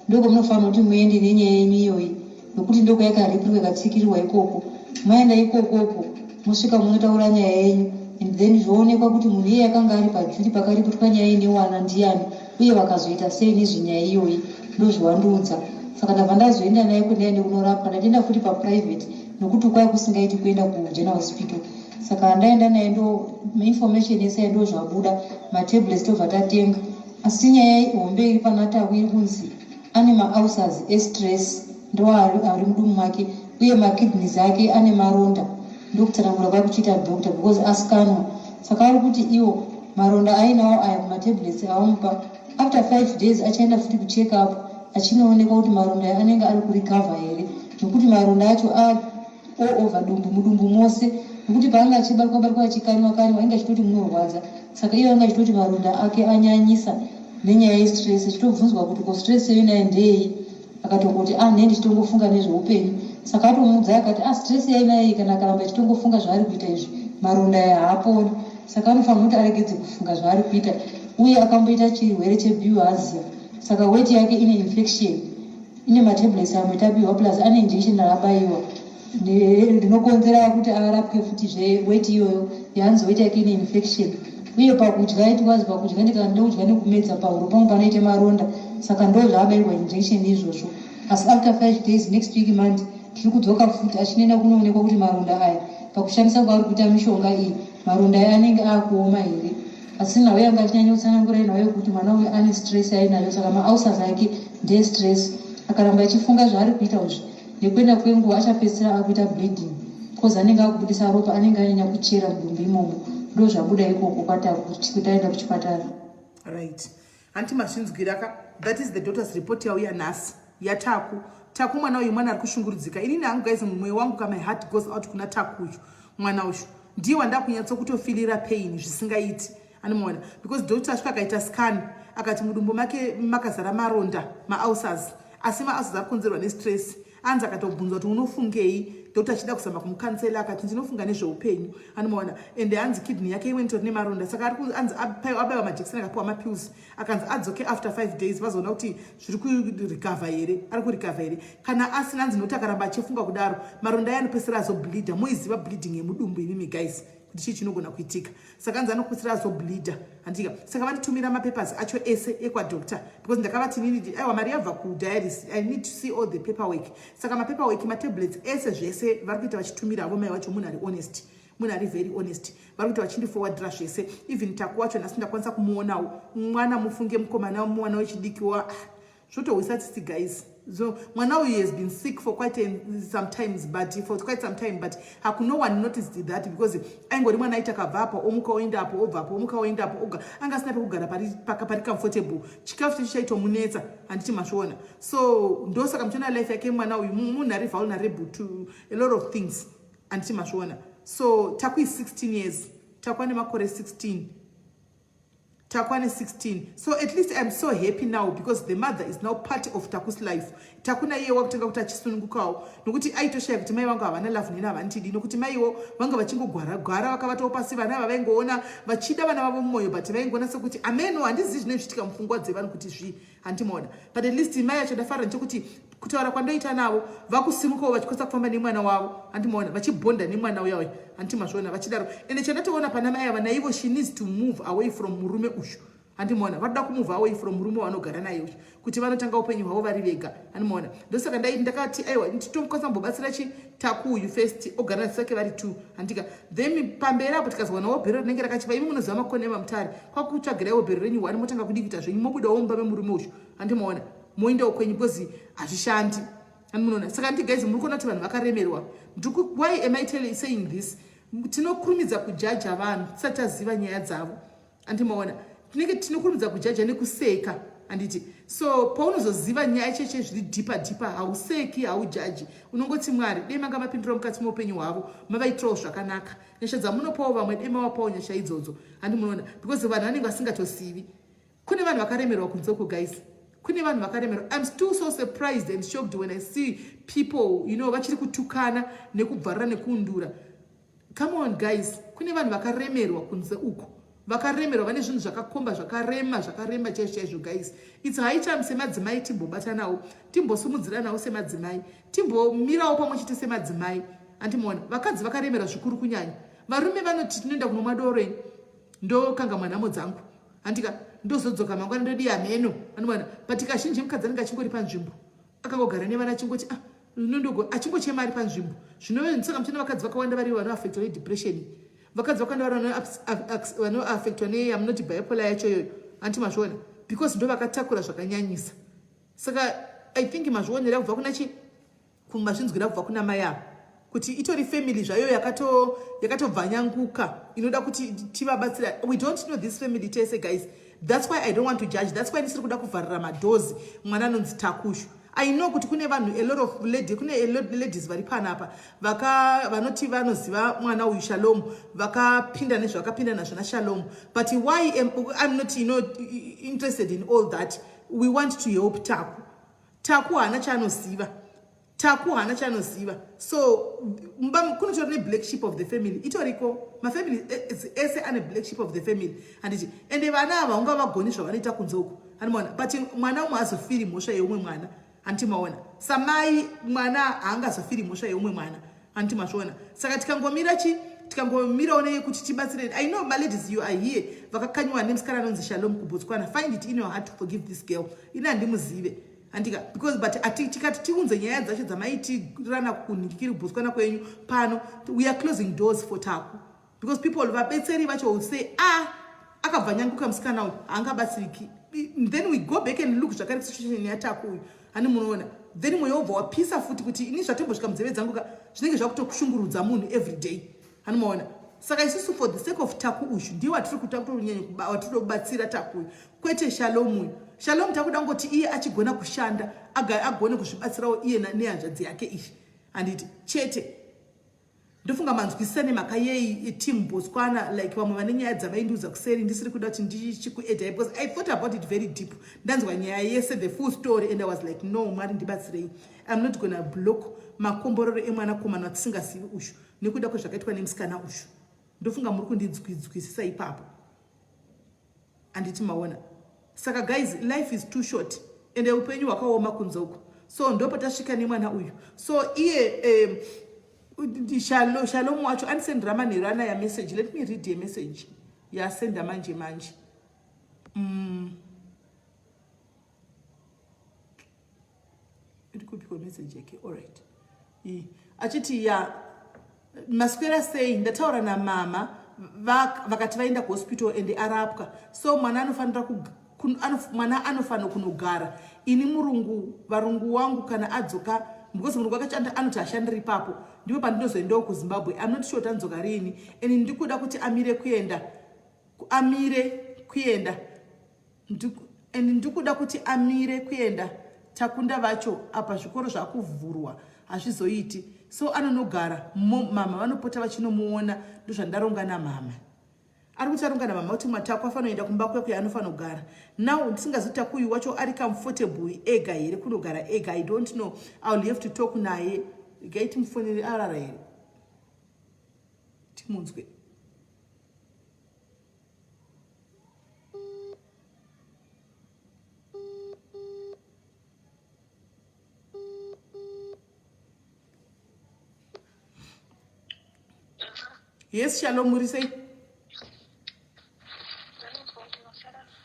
ndokwamunofanira kuti muende nenyaya yenyu iyoyi, nokuti ndokwayakariporwa ikatsikirirwa ikoko. Maenda ikokopo, mosvika munotaura nyaya yenyu, and then zvoonekwa kuti munhu iyeye akanga ari paduty pakaripotwa nyaya ine wana ndiani, uye vakazoita sei nezvenyaya iyoyi. Ndozvawandiudza. Saka ndabva ndazoenda naye kundaende kunorapwa. Ndatienda futi paprivate nokuti kwai kusingaiti kuenda kugeneral hospital. Saka ndaenda naye, ndo information yese ndo zvabuda, matablets tobva tatenga. Asi nyaya hombe iri pana Taku iri kunzi ane maulcers estress, ndo ari mudumbu make, uye makidneys ake ane maronda. Ndokutsanangura kwai kuchiita doctor because ascanwa. Saka ari kuti iwo maronda ainawo aya, kumatablets awamupa, after 5 days achaenda futi kucheck up achinoonekwa kuti maronda aya anenge ari kurecover here, nokuti maronda acho all over dumbu, mudumbu mose, nokuti paanga achibatwa batwa, achikanywa kanywa, ainge achitoti munorwadza. Saka iye anga achitoti maronda ake anyanyisa nenyaya yestress. Achitobvunzwa kuti ko stress iyo naye ndeyei, akatongoti ah, nee ndichitongofunga nezveupenyu. Saka atomuudza akati ah, stress yainaye, kana akaramba achitongofunga zvaari kuita izvi, maronda aya haaponi. Saka anofanira kuti aregedze kufunga zvaari kuita. Uye akamboita chirwere chebilharzia, saka weti yake ine infection, ine matablets amwe tapiwa, plus ane injection raabayiwa rinokonzera kuti arapwe futi zveweti iyoyo yaanzi weti yake ine infection. Uye pakudya iti wazi pakudya ndikandokudya nekumedza pahuro pangu panoite maronda. Saka ndo zvaabayirwa injection izvozvo. Asi after 5 days, next week Monday, tiri kudzoka futi achinoenda kunoonekwa kuti maronda aya, pakushandisa kwaari kuita mishonga iyi, maronda aya anenge aakuoma here. Asi nhau yanga achinyanya kutsanangura inhau yekuti mwana uyu ane stress ainayo. Saka maulcers ake ndeestress. Akaramba achifunga zvaari kuita izvi, nekuenda kwenguva achapedzisira akuita bleeding, cause anenge akubudisa ropa, anenge anyanya kuchera mudumbu imomo. Ndo zvabuda ikoko kwataenda kuchipatara. Right. Hanti mazvinzwira ka? That is the daughter's report yauya nhasi yaTaku. Taku mwana uyu, mwana ari kushungurudzika. Inini hangu guys, mumwoyo wangu ka, my heart goes out kuna Taku uyu. Mwana uyu ndiye wandakunyatsokutofeelira pain zvisingaiti, anomuona, because doctor asvika akaita scan, akati mudumbu make makazara maronda, maulcers, asi maulcers ari kukonzerwa nestress. Anzi akatobvunzwa kuti unofungei, doctor achida kuzama kumucounsela, akati ndinofunga nezveupenyu, anomuona. Ende hanzi kidney yake imwe nitori nemaronda, saka anzi abayiwa majekiseni, akapiwa mapills, akanzi adzoke after 5 days, vazoona kuti zviri kurecover here, ari kurecover here. Kana asina, anzi nokuti akaramba achifunga kudaro, maronda aya anopedzisira azobleeda. Moiziva bleeding yemudumbu imimi guys, kuti chii chinogona kuitika. Saka anzi anopedzisira azobleeda, handika? Saka vanditumira mapapers acho ese ekwadoctor, because ndakavati nini, aiwa, mari yabva kudialysis, I need to see all the paperwork. Saka mapaperwork, matablets ese, zvese vari kuita vachitumira avo. Mai vacho munhu ari honest, munhu ari very honest. Vari kuita vachindiforwardira zvese, even Taku wacho nhasi ndakwanisa kumuonawo. Mwana, mufunge, mukomana, mwana wechidiki wa zvotohwisa tsitsi guys. So mwana uyu has been sick for quite some times, but for quite some time, but hakuno one noticed that, because aingori mwana aiti akabva apa omuka oendapo, obva apo omuka oendapo, oga anga asina pekugara pari comfortable. Chikafu chacho chaitomunetsa, handiti mazviona? So ndosaka muchiona life yake, mwana uyu munhu ari vulnerable to a lot of things, handiti mazviona? So Taku is 16 years. Taku ane makore 16, Takwane 16. So at least I'm so happy now because the mother is now part of Taku's life. Taku naiye wakutanga kuti achisunungukawo, nokuti aitoshaya kuti mai vangu havana love neni, havandidi, nokuti maiwo vanga vachingogwara-gwara, vakavatawo pasi. Vana ava vaingoona vachida vana vavo mumwoyo, but vaingoona sekuti ameno, handizivi zvinenge zvichiitika mupfungwa dzevanhu kuti zvi, handimaona? But at least mai acho ndafarira nechekuti kutaura kwandoita navo, vakusimukawo vachikwanisa kufamba nemwana wavo, handimaona? Vachibonda nemwana uya uya, handimazviona? Vachidaro. Ende chandatoona pana mai ava naivo, she needs to move away from murume uyu, handimaona? Vanoda kumove away from murume wavanogara naye uyu, kuti vanotanga upenyu hwavo vari vega, handimaona? Ndosaka ndakati aiwa, titokwanisa kumbobatsira chiTaku uyu first, ogara nasake vari two, handika? Then pamberi apo tikazowanawo bhero rinenge rakachipa, imi munoziva makone emamutare, kwakutsvagiraiwo bhero renyu one, motanga kudi kuita zvenyu, mobudawo mumba memurume uyu, handimaona? Moendawo kwenyu, because hazvishandi, handimunoona? Saka ndi guys, muri kuona kuti vanhu vakaremerwa. Why am I saying this? Tinokurumidza kujudga vanhu tisati taziva nyaya dzavo, handimaona? Tinenge tinokurumidza kujudga nekuseka, handiti? So paunozoziva nyaya cheche zviri deeper deeper, hauseki, haujudgi, unongoti Mwari dei manga mapindura mukati meupenyu hwavo, mavaitirawo zvakanaka. Nyasha dzamunopawo vamwe, dei mavapawo nyasha idzodzo, handi munoona? Because vanhu vanenge vasingatosivi. Kune vanhu vakaremerwa kunze uko guys, kune vanhu vakaremerwa. I'm still so surprised and shocked when I see people vachiri kutukana nekubvarira nekuundura. Come on guys, kune vanhu vakaremerwa kunze uko, vakaremerwa, vane zvinhu zvakakomba, zvakarema, zvakarema chaizvo chaizvo. Guys, it's high time semadzimai timbobatanawo, timbosumudziranawo semadzimai, timbomirawo pamwe chete semadzimai, andimaona? Vakadzi vakaremerwa zvikuru kunyanya. Varume vanoti tinoenda kunomwa doro, ini ndokanga mwanhamo dzangu, handika? Ndozodzoka mangwana, ndodiya mheno, anoona? But kazhinji mukadzi anenge achingori panzvimbo, akangogara nevana, achingoti ah, nondogo, achingochema ari panzvimbo. Zvinosaka muchiona vakadzi vakawanda vari vanoaffectwa nedepression, vakadzi vakawanda vari vanoaffectwa neyamunoti bipolar yacho iyoyo, anti mazviona? Because ndo vakatakura zvakanyanyisa. Saka I think mazvionera kubva kuna chi, mazvinzwira kubva kuna mai ava, kuti itori family zvayo yakatobvanyanguka, inoda kuti tivabatsira. We don't know this family tese guys. That's why I don't want to judge. That's why ndisiri kuda kuvharira madoors mwana anonzi Takushu. I know kuti kune vanhu, a lot of lady, kune a lot ladies vari panapa vanoti vanoziva mwana uyu Shalom, vakapinda nezvavakapinda nazvo naShalom. But why I'm not interested in all that. We want to help Taku. Taku haana chaanoziva, Taku haana chaanoziva. So kunotori neblack sheep of the family itoriko. Mafamily ese ane black sheep of the family, handiti? Ende vana ava ungavagoni zvavanoita kunze uku, handimaona? But mwana umwe azofiri mhosva yeumwe mwana, handiti maona? Samai, mwana haangazofiri mhosva yeumwe mwana, handiti mazviona? Saka tikangomira chi, tikangomirawo neyekuti tibatsire. I know maladies, you are here, vakakanyiwa nemusikana anonzi Shalom kuBotswana. Find it in your heart to forgive this girl. Ini handimuzive, handika? Because but tikati tiunze nyaya dzacho dzamaitirana kunhingikiri kuBotswana kwenyu pano, we are closing doors for Taku, because people, vabetseri vacho will say, "Ah, akabva nyanguka musikana uyu, haangabatsiriki." Then we go back and look zvakare situation yaTaku uyu, hani munoona? Then mwoyo wobva wapisa futi, kuti ini zvatombosvika munzeve dzangu ka, zvinenge zvakutokushungurudza munhu every day, hani maona? Saka isusu for the sake of Taku uyu ndiye watiri kuta kutonyanya watiri kubatsira Taku uyu, kwete Shalom uyu. Shalom takuda ngoti iye achigona kushanda agone kuzvibatsirawo iye nehanzvadzi yake iyi, handiti chete. Ndofunga manzwisisa nemhaka yei team Botswana, like vamwe vane nyaya dzavaindiudza kuseri ndisiri kuda kuti ndichikuedai, because I thought about it very deep. Ndanzwa nyaya yese, the full story, and I was like, no, Mwari ndibatsirei, I'm not gonna block makomborero emwanakomana watisingazivi uyu nekuda kwezvakaitwa nemusikana uyu. Ndofunga muri kundinzwisisa ipapo, handiti maona? Saka guys, life is too short ende upenyu hwakaoma kunze uko. So ndopatasvika nemwana uyu. So iye Shalom wacho andisendera manheru anaya message. Let me read a message yasenda manje manje. Iri kupiko message yake? Alright, achiti, ya maswera sei, ndataura namama vakati vaenda kuhospital ende arapwa, so mwana anofanira mwana anofanira kunogara ini murungu varungu wangu kana adzoka, because murungu akachi anoti ashandiri ipapo, ndipo pandinozoendawo kuZimbabwe. I'm not sure tanzoka riini, and ndikuda kuti amire kuenda, amire kuenda, and ndikuda kuti amire kuenda Takunda vacho. Apa zvikoro zvakuvhurwa, hazvizoiti, so anonogara mama vanopota vachinomuona. Ndozvandaronga namama. Ari kuti aronga namama kuti Mataku afanoenda kumba kwekwe anofanira kugara. Now ndisingazoti Takuyu wacho ari comfortable ega here kunogara ega. I don't know, I will have to talk naye. Regai timufonere. Arara here? Timunzwe. Yes, Shalom, muri sei?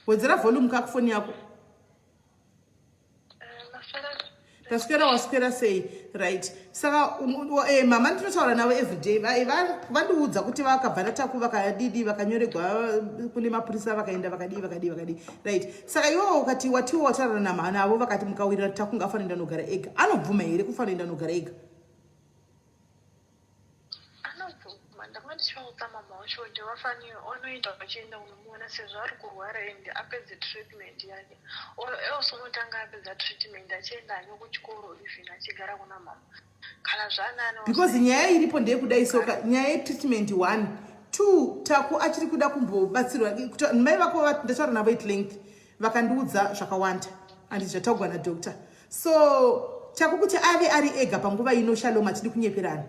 Wedzera volume kakufoni yako. Taswera, waswera sei? Right, saka mama ndinotaura navo everyday. Vandiudza kuti vakabva naTaku vakadidi, vakanyoregwa kune mapurisa, vakaenda, vakadii, vakadii, vakadii. Right, saka iwewo ukati watiwo wataura navo vakati mukawirira Taku ngafanira nogara ega, anobvuma here kufanira nogara ega? Anobvuma. Ndanga ndichivaudza mama wacho kuti vafanire onoenda vachienda kunomuona sezvo ari kurwara and apedze treatment yake, or else unotanga apedza treatment achienda hake kuchikoro even achigara kuna mama kana zvanani. Because nyaya iripo ndeyekudai soka, nyaya yetreatment one, two, Taku achiri kuda kumbobatsirwa. Mai vako ndataura navo at length, vakandiudza zvakawanda andi zvataugwa nadoctor. So Taku kuti ave ari ega panguva ino, Shalom, hatidi kunyeperana,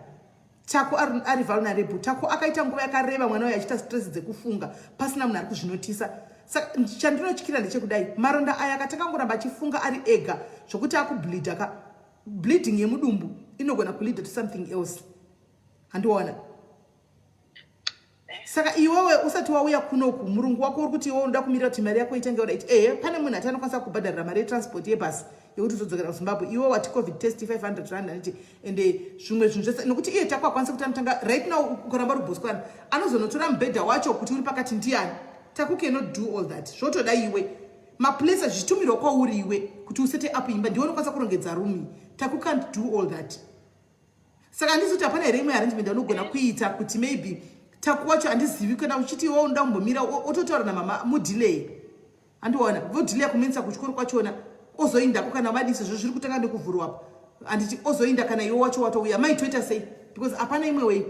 Taku ari vulnerable. Taku akaita nguva yakareba mwana uyo achiita stress dzekufunga pasina munhu ari kuzvinotisa. Saka chandinotyira ndechekudai, maronda aya akatanga ngoramba achifunga ari ega zvokuti akubleeda ka, bleeding yemudumbu inogona kuleada to something else, handiona? Saka iwewe usati wauya kunoku, murungu wako uri kuti iwe unoda kumirira kuti mari yako itange right. Ehe, pane munhu ati anokwanisa kubhadharira mari yetransport yebhasi yekuti uzodzokera kuZimbabwe. Iwe wati COVID test 500 rand, handiti? Ende zvimwe zvinhu zvese, nokuti iye Taku akwanisa kuti anotanga right now. Ukaramba uri Botswana, anozonotora mubhedha wacho kuti uri pakati ndiani? Taku cannot do all that. Zvotoda iwe maplace zvichitumirwa kwauri iwe kuti usete up imba, ndiwe unokwanisa kurongedza room. Taku can't do all that. Saka handizoti hapana here imwe arrangement anogona kuita kuti maybe Taku wacho, handizivi, kana uchiti iwe unoda kumbomira ototaura namama mudelay, handiona? Vodelay kumuendesa kuchikoro kwachona, ozoindako kana vadii, sezvo zviri kutanga nekuvhurwapo, handiti? Ozoinda kana iwe wacho watouya. Maitoita sei? Because hapana imwe way.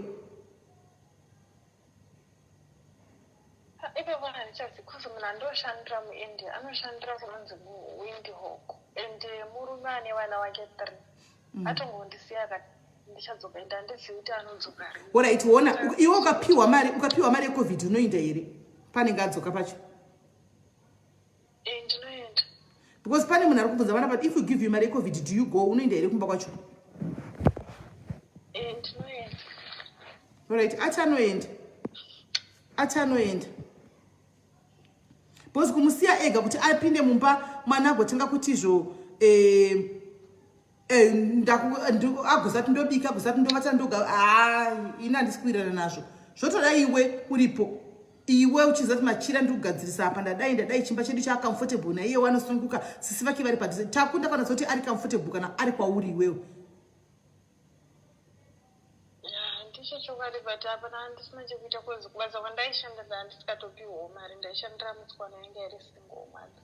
Ipapo handichazi kuzi munhu andoshandira muIndia, anoshandira kunonzi Windhoek, and murume ane vana wake 3. Atongondisiya akati ndichadzoka, ende handizivi kuti anodzoka rini. Alright, wona, iwe ukapiwa mari yeCOVID, unoinda here panenge adzoka pacho? Eh, ndinoenda. Because pane munhu ari kubvunza vana, but if you give you mari yeCOVID, do you go? Unoinda here kumba kwacho? Eh, ndinoenda. Alright, ati anoenda, ati anoenda, because kumusiya ega kuti apinde mumba, mwana agotenga kuti izvo agozati ndobika, agozati ndovata ndoga, ha, ini handisi kuwirirana nazvo. Zvotoda iwe uripo, iwe uchiziva kuti machira ndiri kugadzirisa apa, ndadai, ndadai, chimba chedu chaacomfortable naiye wanosunguka, sisi vake vari padhuze. Takunda kana zoti ari comfortable kana ari kwauri iwewe. Ya. Ndechechokwadi but hapana handisina chekuita coz kubasa kwandaishanda ndandisikatopiwawo mari ndaishandira musikwana ainge ari single mother.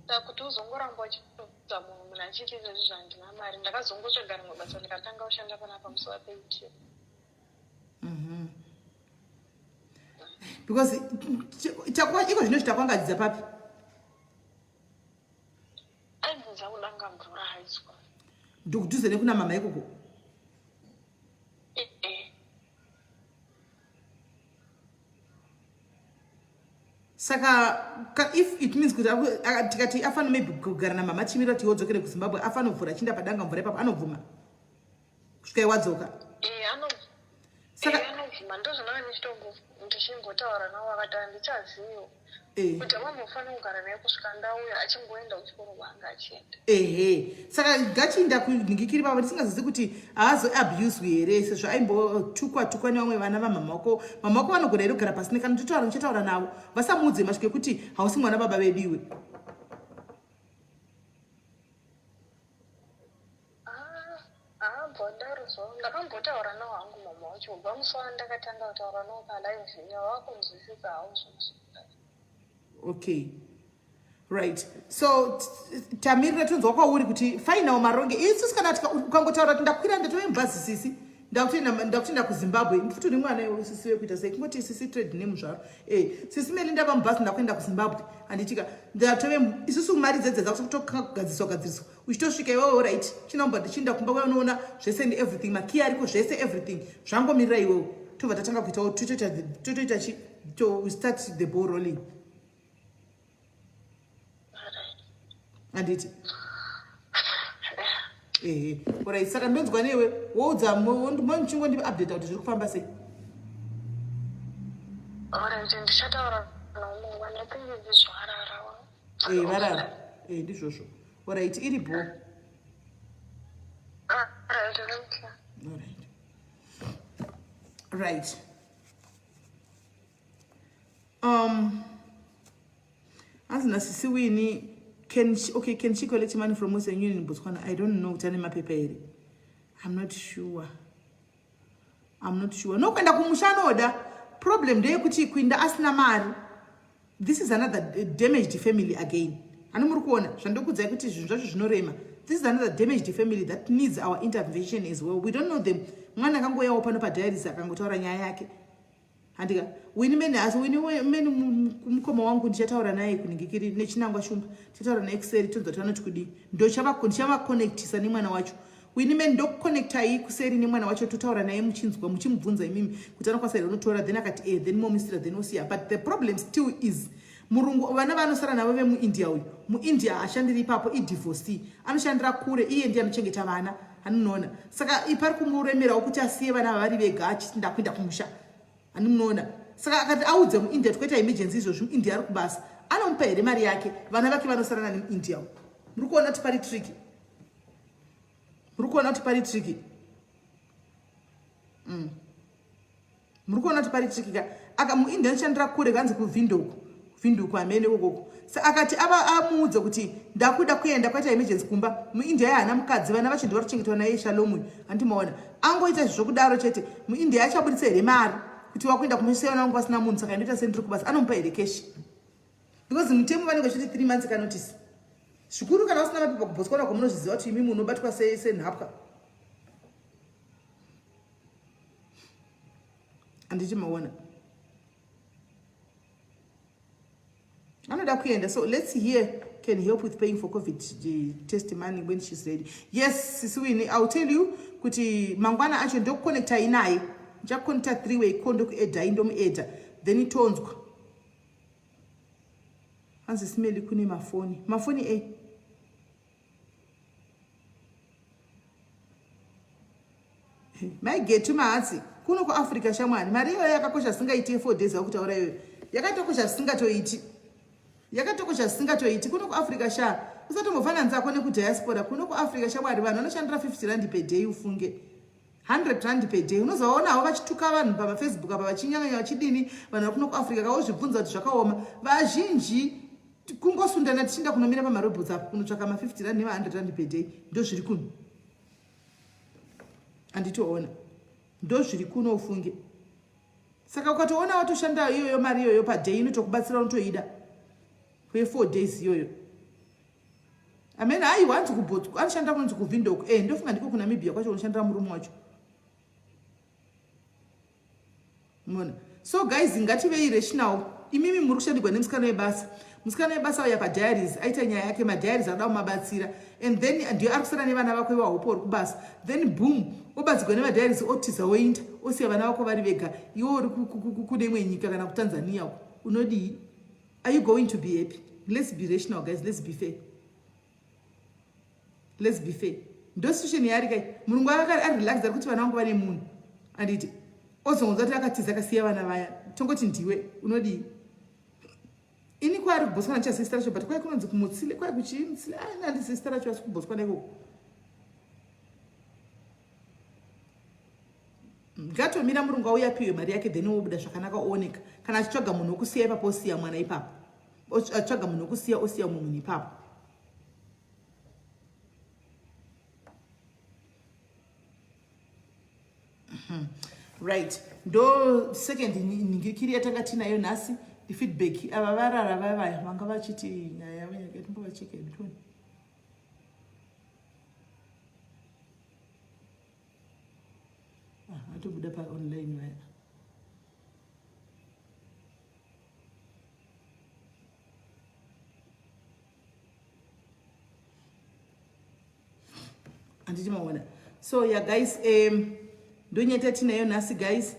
Saka kuti uzongoramba uchiudza munhu munhu achiti izvozvi zvandina mari ndakazongotsvaga rimwe basa ndikatanga kushanda panapa musi wa 30. Because takuwa iko zvino zvitakwangadzidza papi? Aidzidza kudanga mvura high school. Ndokudhuze nekuna mama ikoko. Eh eh. Saka ka, if it means kuti tikati afano maybe kugara namama chimira kuti wodzokere kuZimbabwe afanovhura achinda padanga mvura ipapo anobvuma kusvika iwadzoka. Eh ano Saka eh anobvuma ndozvandanga ndichitongo ndichingotaura navo vakati handichazivi. Eh. Kuti vambofanira kugara naye kusvika ndauya achingoenda kuchikoro kwaanga achienda. Ehe saka ngachiinda kunhingikiri pavo tisingazizi kuti haazoabuswi here sezvo aimbotukwa tukwa nevamwe vana vamama wako mama wako vanogona here kugara pasina kana totaura ndichataura navo vasamuudze masviko ekuti hausi mwana baba vedu iwe. Haambodaro zvavo ndakambotaura nawo hangu mama wacho kubva musi wandakatanga kutaura nawo palive iya vakunzwisisa hawo zvinhu zvakadai. Okay right so tamirira tonzwa kwauri kuti final maronge isusu kana ukangotaura kuti ndakwira ndatove mubhazi sisi ndakutoenda kuzimbabwe futi uri mwana iwe sisi wekuita sei kungoti sisi trade name zvaro e sisi meli ndava mubhazi ndakuenda kuzimbabwe handitika ndatove isusu mari dzedze dzakutogadziswa gadziriswa uchitosvika iwewe right chinomba ndichienda kumba kwaunoona unoona zvese and everything makiya ariko zvese everything zvangomirira iwewe tobva tatanga kuitawo totoita chi to start the ball rolling handiti ehe orit saka ndonzwa newe woudza monchingondipa update kuti zviri kufamba sei. Orit ndichataura nomungwana think zvarara. Eh, varara eh, ndizvozvo orit iri bho. Alright. Right. Hanzi nasisi Winnie, can she, okay, can she collect money from Western Union in Botswana? I don't know kuti ane mapepa here. I'm not sure. I'm not sure. No kuenda kumusha anoda. Problem ndeyekuti kuinda asina mari. This is another damaged family again. Ani muri kuona zvandokudzai kuti zvinhu zvacho zvinorema. This is another damaged family that needs our intervention as well. We don't know them. Mwana akangouyawo pano padiaries akangotaura nyaya yake. Handika Winnie Mene asi Winnie Mene mukoma wangu ndichataura naye kuningikiri nechinangwa shumba. Tichataura naye kuseri tonzwa kuti vanoti kudii. Ndochavakonectisa nemwana wacho. Winnie Mene ndokuconnectai kuseri nemwana wacho totaura naye muchinzwa muchimubvunza imimi kuti anokwanisa here unotora then akati eh then momisira then osiya but the problem still is murungu vana vanosara navo vemuindia uyu muindia haashandiri ipapo idivorcee anoshandira kure iye ndiye anochengeta vana anonoona saka pari kumuremerawo kuti asiye vana vavari vega achiti ndakuenda kumusha anomunoona saka akati audze muindia tikaita emergency izvozvi muindia ari kubasa anomupa here mari yake vana vake vanosarana nemuindia muri kuona kuti pari tricky muri kuona kuti pari tricky Muri kuona kuti pari tricky ka aka muindia anoshandira kure kanzi kuvindoku vinduku amene ukoko sa akati ava amuudze kuti ndakuda kuenda kwaita emergency kumba muindia yaana mukadzi vana vacho ndivari kuchengetwa naye shalom uyu hanti maona angoita zvokudaro chete muindia achabuditsa here mari kuti wakuenda kumusha vana vangu vasina munhu saka ndoita sendiri kubasa anomupa here keshi because mutemo vanenge vachiti 3 months kanotice zvikuru kana usina mapepa kubotswana kwamunozviziva kuti imimi unobatwa senhapwa handiti maona anoda kuenda so let's hear can help with paying for covid test money when she's ready. Yes sisi Winnie, I'll tell you kuti mangwana acho ndokuconnecta inaye ndichakuconnecta three way ko ndokuedha ndomuedha then tonzwa hanzi simeli kune mafoni mafoni e maigetu mahatsi kuno kuafrica shamwani mari iyoyo yakakosha zvisingaiti ye4 days vakutaura iyoyo yakatokosha zvisingatoiti yakatokosha zvisingatoiti kuno kuafrica sha usatombofananisa ko nekudiaspora kuno kuafrica shamwari vanhu vanoshandira 50 rand per day ufunge 100 rand per day unozovaonawo vachituka vanhu pamafacebook apa vachinyanganya vachidini vanhu vari kuno kuafrica kaozvibvunza kuti zvakaoma vazhinji kungosundana tichienda kunomira pamarobots apo kunotsvaka ma50 rand nema100 rand per day ndozviri kuno handitoona. Ndozviri kuno ufunge. Saka ukatoona watoshanda iyoyo mari iyoyo paday inotokubatsira unotoida kwe 4 days iyoyo. Amen. Aiwa hanzi kuBotswana anoshanda kunonzi kuVindok. Eh ndofunga ndiko kuNamibia kwacho kunoshandira murume wacho. Mona. So guys ngativei rational. Imimi muri kushandirwa nemusikana webasa. Musikana webasa uya padiaries aita nyaya yake madiaries anoda kumabatsira and then ndiyo ari kusara nevana vako iwa hopo uri kubasa. Then boom obatsirwa nemadiaries otiza oinda osiya vana vako vari vega iwe uri kune imwe nyika kana kuTanzania uko. Unodii? Are you going to be happy? Let's be rational guys, let's be fair. Let's be fair. Ndo situation yaari kai. Murungu aka ari relax ari kuti vana vangu vane munhu. Anditi ozongonzwa kuti akatiza akasiya vana vaya. Tongoti ndiwe unodii? Ini kwaari kuBotswana ndichaziva zita racho but kwai kunonzi kumutsile kwai kuchii mutsile ah handizivi zita racho asi kuBotswana ikoko. Ngatomira murungu auya apiwe mari yake then obuda zvakanaka ooneka. Kana achitsvaga munhu wekusiya ipapo osiya mwana ipapo. Achitsvaga munhu wekusiya osiya umwe munhu ipapo. Right, ndo second nhingirikiri yatanga tinayo nhasi, the feedback ava varara vavaya vanga vachiti nyaya yavo yakaitombovacheka toni. Ah, atobuda pa online vaya. Handiti maona. So yeah guys, ndonyaya tinayo nhasi guys.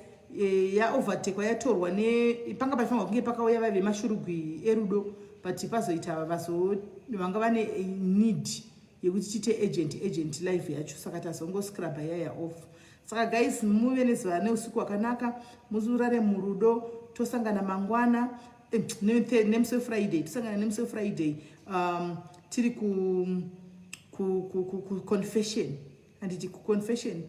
Ya overtakewa yatorwa ne panga pachifanirwa kunge pakauya vaive mashurugwi erudo but pazoita vazo vanga vane need yekuti tiite agent agent live yacho saka tazongoscrubba yaya off. Saka guys muve nezuva neusiku hwakanaka, muzurare murudo, tosangana mangwana nemusi weFriday, tosangana nemusi weFriday tiri ku ku ku ku, ku confession handiti ku confession.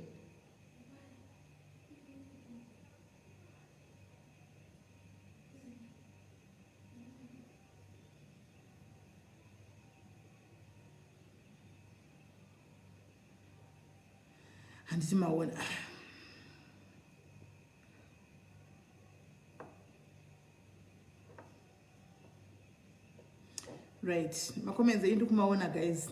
Handiti maona. Right, macomments enyu ndikumaona guys,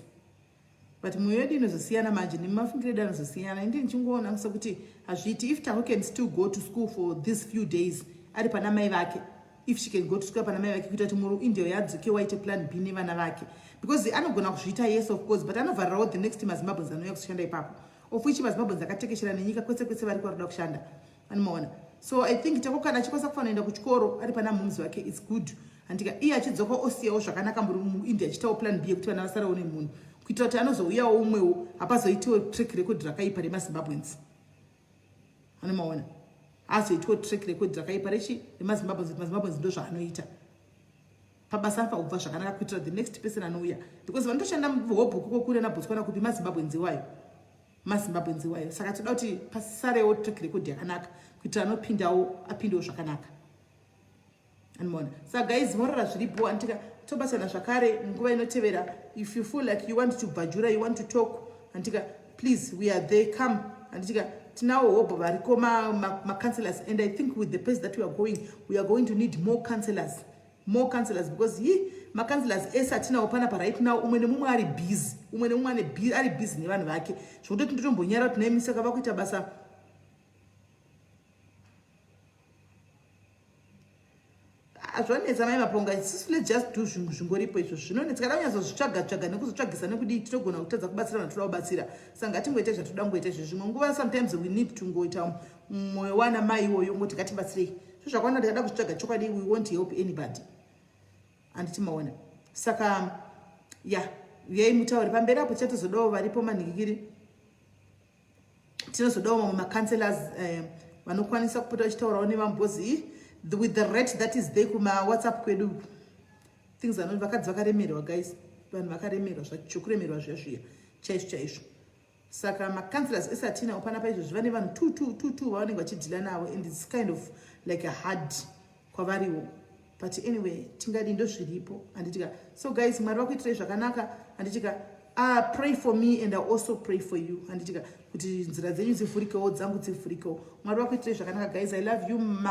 but mwoyo yedu inozosiyana manje nemafungiro edu anozosiyana. Indi ndichingoona sekuti hazviiti. If Taku can still go to school for these few days ari pana mai vake, if she can go to school pana mai vake kuita kuti muru India yadzoke waite plan B nevana vake, because anogona kuzviita, yes of course, but anovharirawo the next maZimbabweans anouya kuzoshanda ipapo, of which maZimbabweans akatekeshera nenyika kwese kwese vari kwaroda kushanda anomaona. So I think Tako kana achikwanisa kufanira kuenda kuchikoro ari pana mumzi wake, it's good. Handika iye achidzoka osiyawo zvakanaka muri muIndia achiitawo plan B yekuti vana vasarawo nemunhu kuitira kuti anozouyawo umwewo hapazoitiwo track record rakaipa remaZimbabweans. Anomaona azoitiwo track record rakaipa rechi remaZimbabweans kuti maZimbabweans ndo zvaanoita pabasa anofanira kubva zvakanaka kuitira the next person anouya, because vanotoshanda hobhuku kokure naBotswana kupi maZimbabweans iwayo, maZimbabweans iwayo. Saka toda kuti pasarewo track record yakanaka kuitira anopindawo apindewo zvakanaka. Anomaona. Saka guys morara zviripo anditika tobatana zvakare nguva inotevera. If you feel like you want to bhajura, you want to talk, anditika please, we are there, come. Anditika tinawo hobho variko ma-counselors and I think with the pace that we are going, we are going to need more counselors, more counselors, because hi ma-counselors ese atinawo panapa right now umwe nemumwe ari busy, umwe nemumwe ari busy nevanhu vake zvekutoti ndotombonyara kuti naimisaka vakuita basa. Zvanetsa mai Maponga. Isusu let's just do zvinhu zvingoripo izvo zvinonetsa. Kana kunyatsozvitsvaga tsvaga nekuzotsvagisa nekudii, tinogona kutadza kubatsira vanhu toda kubatsira. Saka ngatingoita zvatoda kungoita izvo. Zvimwe nguva sometimes we need to ngoita mwoyo wana mai iwoyo ngoti ngatibatsirei. So zvakawanda tikada kuzvitsvaga chokwadi we won't help anybody. Handiti maona. Saka ya uyai mutaure pamberi apo tichatozodawo varipo manhikikiri, tinozodawo mamwe macounselors vanokwanisa kupota vachitaurawo nevambozi with the rate that is there kumawhatsapp kwedu. Things are not, vakadzi vakaremerwa guys, vanhu vakaremerwa zvachokuremerwa zviya zviya chaizvo chaizvo. Saka macounselors ese atinawo panapa izvozvi vane vanhu two two two two vavanenge vachidhila navo and it's kind of like a hard kwavariwo, but anyway tingadi ndozviripo handitika. So guys, Mwari vakuitirai zvakanaka handitika. Pray for me and I also pray for you, handitika, kuti nzira dzenyu dzivhurikewo, dzangu dzivhurikewo. Mwari vakuitirei zvakanaka, guys. I love you. Ma.